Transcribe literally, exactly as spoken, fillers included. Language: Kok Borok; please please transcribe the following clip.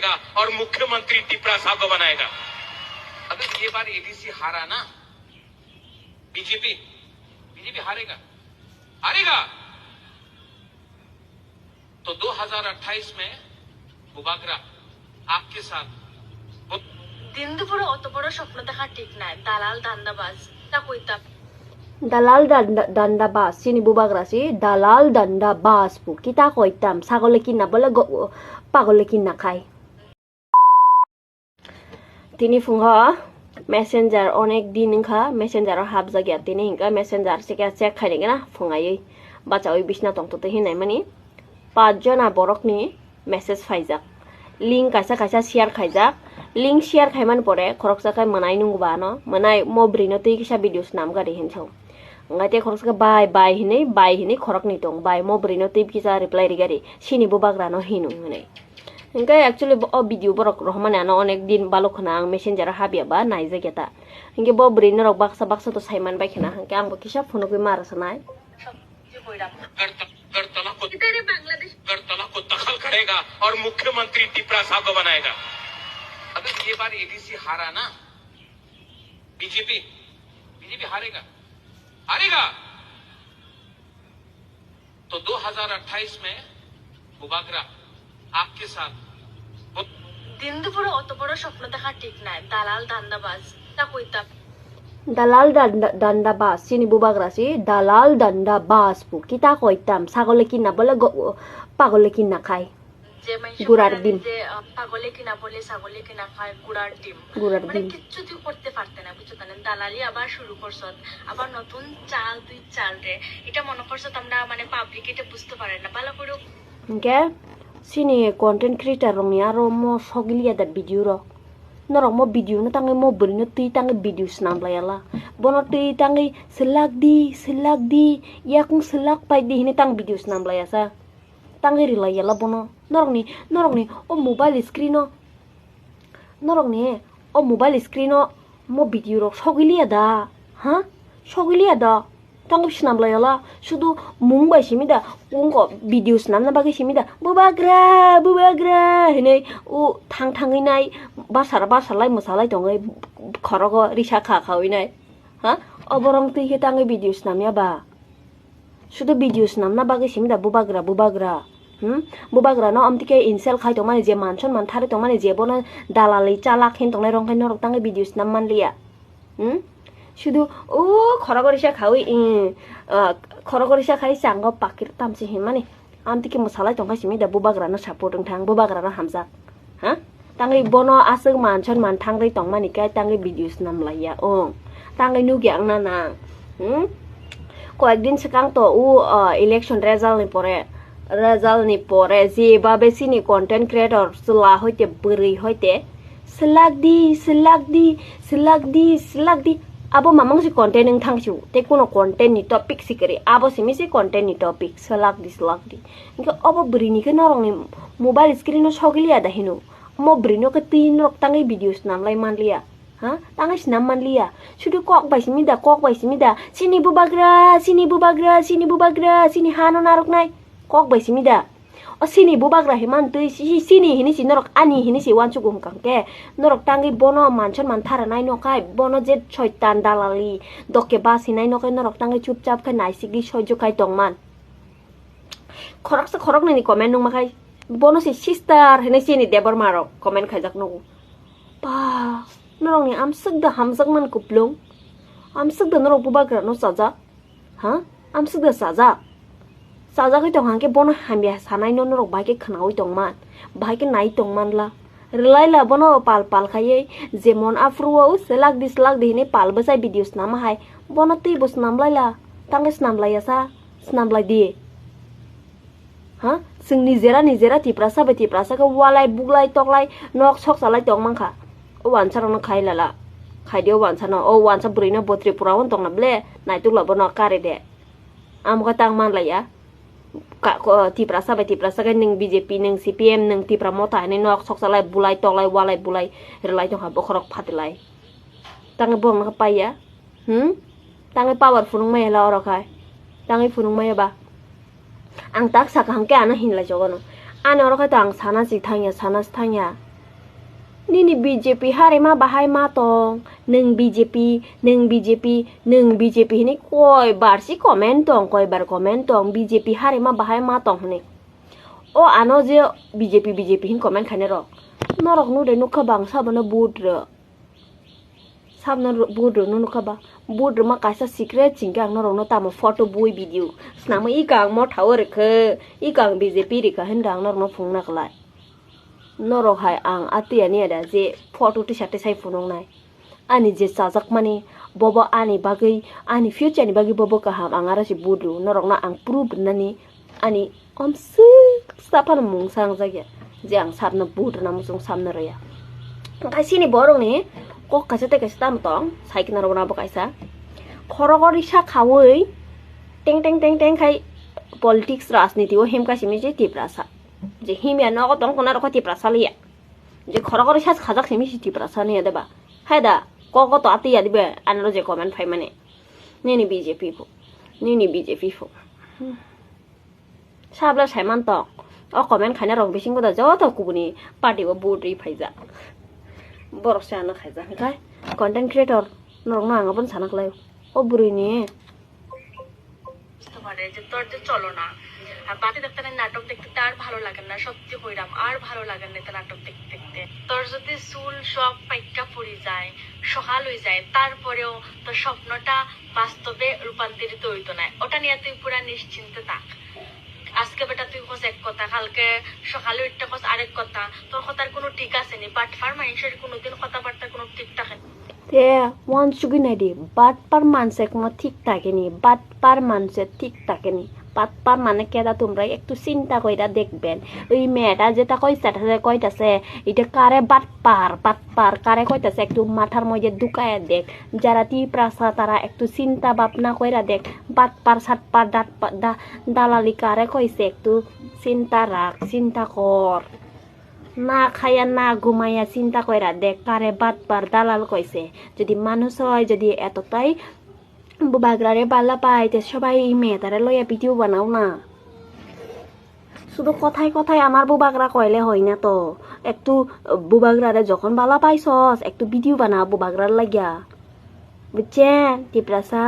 और मुख्यमंत्री तिपरासा को बनाएगा। अगर ये बार एडीसी हारा ना, बीजेपी, बीजेपी हारेगा, हारेगा। तो दो हज़ार अट्ठाईस में बुबागरा आपके साथ। দিন দুপুরে অত বড় স্বপ্ন দেখা ঠিক নয়। দালাল ধান্দাবাজ। তা কইতাম। Dalal danda, danda bas, sini bubagra si dalal danda bas pu kita koitam sagole kinna bole go pagole kinna khai. Tini phungo messenger onek din wngkha, messenger o hapjak ya, tini hinkhe messenger se khe check khainai gana phungai bachaui bisna tongtwtwi hinwi naimani. Pach jona borokni message phaijak, link kaisa kaisa share khaijak. Link share khaimani pore khoroksa khe mwnai nungba ano, mwnai mo bwrwino twi kisa video swnam gari hinwi sao. Hwnkhai tei khoroksa khe bai bai hinwi, bai hinwi khoroknwi tong, bai mo bwrwino twi kisa reply rigari, sini bubagrano hino hinwi. Hwnkhe actually bo, o video borok rohormani ano onek din balok khwna ang messenger o hapya ba naijak ya ta. Hwnkhe bo bwrwi norok baksa baksa to saiman bai khwna, hwnkhe ang bo kisa phunugwi ma rwsanai. Agartala को, अगरतला को दखल करेगा और मुख्यमंत्री तिपरासा को बनाएगा। अगर ये बार एडीसी हारा ना, बीजेपी, बीजेपी हारेगा, हारेगा। तो दो हज़ार अट्ठाईस में बुबागरा आपके साथ। দিন দুপুরে অত বড় স্বপ্ন দেখা ঠিক নয়। দালাল ধান্দাবাজ। তা কইতাম। Dalal danda, danda bas, sini bubagra si dalal danda bas pu kita koitam sagole kinna bole go pagole kinna khai. যে মানুষে গুড়ার ডিম। যে, আহ, পাগলে কিনা বলে ছাগলে কিনা খায় গুড়ার ডিম। গুড়ার মানে ডিম। কিচ্ছু তুই করতে পারতে না, বুঝছো তো? না দালালি আবার শুরু করছত, আবার নতুন চাল তুই চাল রে। এটা মনে করছত আমরা মানে পাবলিক এটা বুঝতে পারে না, ভালো করে। Hingke sini content creator rokni aro mo sogiliya da video rok. Norok mo video no tangwi mo bwrwi no twi tangwi video swnam laiya la. Bono twi tangwi selak di, selak di, yakung selak pai di hinwi tang video swnam laiya sa. Tangwi rwlaiya la bono. Norokni, norokni o mobile screen o, norokni o mobile screen o mo video rok sogiliya da? Ha? Sogiliya da? Tangwi swnam laiya la. Sudu mung bai simi da, ungko video swnamna bagwi simi da. Bubagra, bubagra hinwi o thang thangwi nai, basar basar lai mwsa lai tongwi khorogo risa kha khawi nai. Ha? Oborong twi khe tangwi video swnamya ba? Sudu video swnamna bagwi simi da bubagra, bubagra. Hmm? Bubagra no amtike insult khai tongmani, je manson man thari tongmani, je bono dalali chalak hin tongnai rong khai norok tangwi video swnam manliya. Hmm? Sudu o khorok risa khawi, i, ah, khorok risa khai chango pakir tamsi hinmani. Amtike mwsalai tongkha simi da bubagra no support wngthang, bubagra no hamjak. Ha? Tangwi bono aswk manson man thangwi tongmani khe tangwi video swnam laiya ong. Tangwi nukya wngna nang. Hmm? Koyekdin swkang to u, ah, election result ni pore, result ni pore je babe chini content creator chwla hoite bwrwi hoite selak di, selak di, selak di, selak di. Abo mamang si content wng thang si u. Tei kuno content ni topic si kwrwi. Abo simi si content ni topic. Selak di, selak di. Hingke obo bwrwi ni khe norok ni mobile screen o sogiliya da hino. Omo bwrwi no khe twi norok tangwi video swnam lai manliya. Ha? Tangwi swnam manliya. Sudu kok bai simi da, kok bai simi da. Chini bubagra, chini bubagra, chini bubagra, chini ha no narwknai. Kok bai simi da. O chini bubagra himan twi si, si, chini hini si norok ani hini si uansugo hwnkha hwnkhe. Norok tangwi bono manson man thara nai no khai. Bono je soitan dalali dokke bas hinai no khai norok tangwi chupchap khai naisigwi soijo khai tongman. Khoroksa khoroknwi ni comment nungma khai bono se sister hinwi chini Debbarma rok comment khaijak nugo. Ba, norokni amswk da hamjakmani kuplung, amswk da norok bubagra no chajak, ha? Amswk da chajak, chajagwi tong hangke bono hamya sanai no norok bahai khe khwnawi tongman, bahai khe nai tongman la. Rwlai la bono pal pal khaiwi, jemon aphuru o selak di selak di hinwi pal bwchai video swnam hai, bono twi bo swnam lai la, tangwi swnam laiya sa, swnam lai di. Ha? Chwng nijera nijera Tiprasa bai Tiprasa khe walai buklai toklai nok sok salai tong mankha. O wansa rokno khai lala, khai di o wansa no, o wansa bwrwi no bo Tripura o tongna ble, naituk la bono kari de. Amo khe tang man laiya. Ka-, ko-, Tiprasa bai Tiprasa khe nwng B J P, nwng C P M, nwng Tipra Motha hinwi nok sok salai, bulai, toklai, walai, bulai, rwlai tongkha bokhorok phatilai. Tangwi borokno khe paiya. Hmm? Tangwi power phunukmaya la oro khai. Tangwi phunukmaya ba. Ang tak sakha hwnkhe ano hinlai jogono. Ani oro khai to ang sana si thangya, sana si thangya. Nini B J P harima bahai ma tong, nwng B J P, nwng B J P, nwng B J P hini koi bar si comment tong, koi bar comment tong, B J P harima bahai ma tong hini. O ano je B J P, B J P hin comment khainai rok. Norok nu de nukha bang sabono vote rw. Sabno vote rw nu nukha ba. Vote rwma kaisa secret chingkhe ang norokno tamo photo bui video. Snamo ika ang motha o rwkhe, ika ang B J P rikha hinda ang norokno phungna klai. Norok hai ang atiya niya da je photo tisa tisai phunuknai. Ani je chajakmani bobo ani bagwi, ani future ni bagwi bobo kaham, ang aro se vote rw. Norokno ang proof rwnani ani omswk sa phano mungsa wngjakya je ang sabno vote rwna muchung sabno rwya. Hwnkhe chini borokni kok kaisa tei kaisa tamo tong, sai khna rwna bo kaisa. Khorogo risa khaui teng teng teng teng khai politics rajniti o himkha simi je Tiprasa. Je himya nogo tong khna rokho Tiprasa liya. Je khorogo risa khajak simi si Tiprasa niya deba. Hai da, kogo to atiya dibe, anlo je comment phaimani. Nini B J P pho. Nini B J P pho. Hmm. Sabla saiman tong. O comment khaina rok bisingo da joto kubuni party o vote ri phaijak. Borok se ano khaijak. Hwnkhe content creator norokno ang aboni sana klai. O bwrwini. বুঝতে পারে যে তোর যে চলো না, আর বাকি দেখতে না নাটক দেখতে দেখতে আর ভালো লাগে না, সত্যি কইরাম আর ভালো লাগে না এটা নাটক দেখতে দেখতে। তোর যদি চুল সব পাইক্কা পড়ি যায়, সকাল হয়ে যায়, তারপরেও তোর স্বপ্নটা বাস্তবে রূপান্তরিত হইতো না, ওটা নিয়ে তুই পুরা নিশ্চিন্তে থাক। আজকে বেটা তুই কস এক কথা, কালকে সকালে উঠতে কস আরেক কথা, তোর কথার কোনো ঠিক আছে নি। বাটপার মানুষের কোনোদিন কথাবার্তার কোনো ঠিক থাকে না। Te uansugwi naidi, batpar manse kono thik thakeni, batpar manse thik thakeni, batpar mane keda tumra ektu chinta koira dekben. Oi meta jeta koisa thase koitase, ite kare batpar, batpar kare koitase ektu mathar moide dukaya dek. Jara Tiprasa tara ektu chinta bhabna koira dek, batpar satpar datpa-, da-, dalali kare koise ektu chinta rak, chinta kor. Na khaya na gumaya chinta koira dek, kare batpar dalal koise. Jodi manuj oi, jodi etotai bubagrare bala pai, te sobai metare loya video banao na. শুধু কথায় কথায় আমার বুবাগরা কইলে হয় না তো। একটু বুবাগরারে যখন বালা পাইছস, একটু ভিডিও বানা বুবাগরার লাগিয়া। বুঝছেন, টিপ্রাসা?